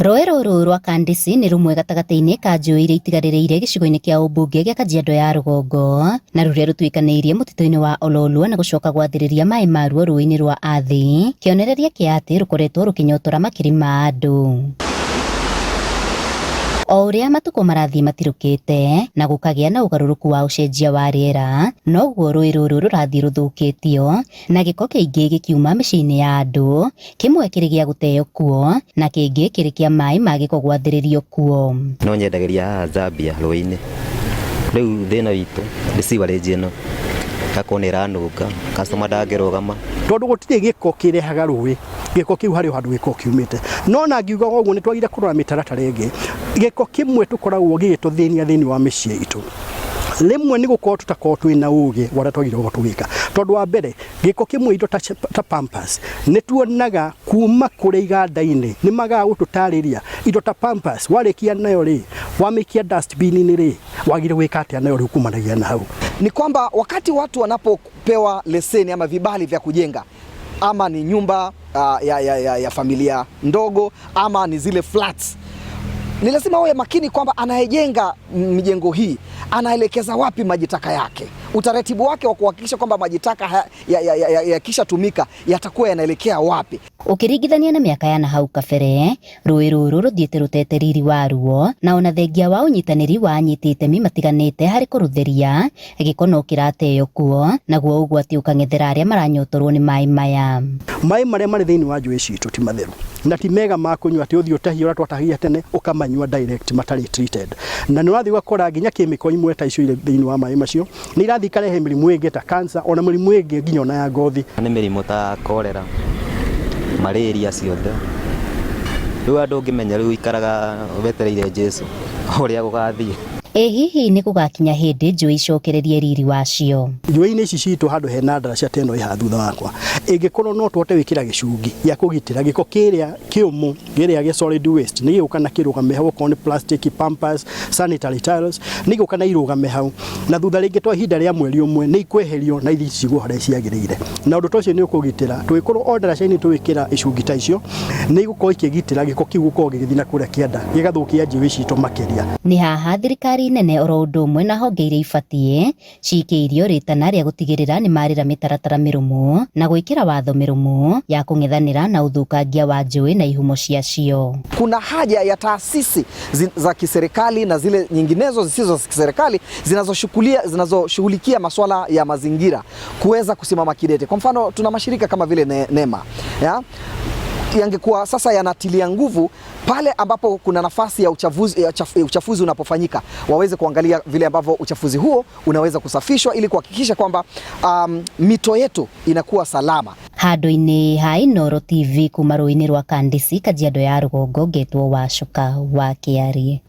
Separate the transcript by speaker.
Speaker 1: Rũĩ rũrũ rwa Kandisi nĩ rũmwe gatagatĩ-inĩ ka njũĩ iria itigarĩrĩire gĩcigo-inĩ kĩa ũmbunge gĩa Kajiado ya rũgongo na rũrĩa rũtuĩkanĩirie mũtitũ-inĩ wa Ololua na gũcoka gwathĩrĩria maĩ maruo rũĩ-inĩ rwa Athi, kĩonereria kĩa atĩ rũkoretwo rũkĩnyotora makiri ma andũ. O ũrĩa matukũ marathiĩ matirũkĩte na gũkagĩa na ũgarũrũku wa ũcenjia wa rĩera, noguo rũĩ rũrũ rũrathiĩ rũthũkĩtio na gĩko kĩingĩ gĩkiuma mĩciĩ-inĩ ya andũ, kĩmwe kĩrĩ gĩa gũteo kuo na kĩngĩ kĩrĩ kĩa maĩ ma gĩko gwathĩrĩrio kuo.
Speaker 2: No nyendagĩria haha Zambia rũĩ-inĩ. Rĩu thĩna witũ nĩ sewerage ĩno ĩgakorwo nĩ ĩranunga, customer ndangĩrũgama.
Speaker 3: Tondũ gũtirĩ gĩko kĩrehaga rũĩ, gĩko kĩu harĩ o handũ gĩkoragwo kiumĩte. No ona ngiugaga ũguo nĩ twagĩrĩire kũrora mĩtaratara ĩngĩ. Gĩko kĩmwe tũkoragwo gĩgĩtũthĩnia thĩinĩ wa mĩciĩ itũ, rĩmwe nĩ gũkorwo tũtakoragwo twĩna ũgĩ wa ũrĩa twagĩrĩirwo gũkorwo tũgĩka. Tondũ wa mbere, gĩko kĩmwe indo ta pampers, nĩ tuonaga kuma kũrĩa iganda-inĩ nĩ magaga gũtũtarĩria indo ta pampers warĩkia nayo rĩ, wamĩikia dustbin-inĩ rĩ, wagĩrĩirwo gwĩka atĩa nayo rĩu kumanagia na hau.
Speaker 4: Ni kwamba wakati watu wanapopewa leseni ama vibali vya kujenga ama ni nyumba ya familia ndogo ama ni zile flats, ni lazima wawe makini kwamba anayejenga mijengo hii anaelekeza wapi maji taka yake, utaratibu wake wa kuhakikisha kwamba maji taka yakishatumika yatakuwa yanaelekea wapi.
Speaker 1: Ũkĩringithania na mĩaka ya nahau kabere, rũĩ rũrũ rũthiĩte rũtete riri waruo na ona thengia wa ũnyitanĩri wa anyiti itemi matiganĩte harĩ kũrũtheria, gĩko no kĩrateo kuo naguo ũgwati ũkang'ethera arĩa maranyotorwo nĩ maĩ maya.
Speaker 3: Maĩ marĩa marĩ thĩinĩ wa njũĩ citũ ti matheru na ti mega ma kũnyua, atĩ ũthiĩ ũtahie ũrĩa twatahagia tene ũkamanyua direct matarĩ treated. Na nĩ ũrathiĩ ũgakora nginya chemical imwe ta icio irĩ thĩinĩ wa maĩ macio nĩ irathiĩ ikarehe mĩrimũ ĩngĩ ta cancer, ona mĩrimũ ĩngĩ nginya ona ya ngothi.
Speaker 2: Nĩ mĩrimũ ta cholera, malaria ciothe. Rĩu andũ ũngĩmenya rĩu ikaraga wetereire Jesu ũrĩa gũgathiĩ.
Speaker 1: Ĩ hihi nĩ gũgakinya hĩndĩ njũĩ icokererie riri wacio?
Speaker 3: Njũĩ-inĩ ici citũ handũ hena ndaraca ta ĩno ĩ haha thutha wakwa, ĩngĩkorwo no tũhote gwĩkĩra gĩcungi gĩa kũgitĩra gĩko kĩrĩa kĩũmũ kĩrĩa gĩa solid waste nĩ gĩgũka na kĩrũgame hau, okorwo nĩ plastic, pampers, sanitary tiles nĩ igũka na irũgame hau, na thutha rĩngĩ twa ihinda rĩa mweri ũmwe nĩ ikweherio na ithiĩ cigwo harĩa ciagĩrĩire. Na ũndũ ta ũcio nĩ ũkũgitĩra, tũgĩkorwo o ndaraca-inĩ tũgĩkĩra icungi ta icio nĩ igũkorwo ikĩgitĩra gĩko kĩu gũkorwo gĩgĩthiĩ na kũrĩa kĩanda gĩgathũkia njũĩ citũ makĩria.
Speaker 1: Nĩ haha thirikari nene oro ũndũ ũmwe na honge iria ibatiĩ cikĩirio rĩtana rĩa gũtigĩrĩra nĩ marĩra mĩtaratara mĩrũmu na gwĩkĩra watho mĩrũmu ya kũng'ethanĩra na ũthũkangia wa njũĩ na ihumo ciacio.
Speaker 4: Kuna haja ya taasisi za kiserikali na zile nyinginezo zisizo za kiserikali zinazoshughulikia masuala ya mazingira kuweza kusimama kidete. Kwa mfano tuna mashirika kama vile NEMA, ya? Yangekuwa sasa yanatilia nguvu pale ambapo kuna nafasi ya uchafuzi unapofanyika, waweze kuangalia vile ambavyo uchafuzi huo unaweza kusafishwa ili kuhakikisha kwamba mito yetu inakuwa salama.
Speaker 1: Handũ-inĩ ha Inooro TV kuma rũĩ-inĩ rwa Kandisi, Kajiado ya rũgongo, ngetwo Wacuka wa Kĩarie.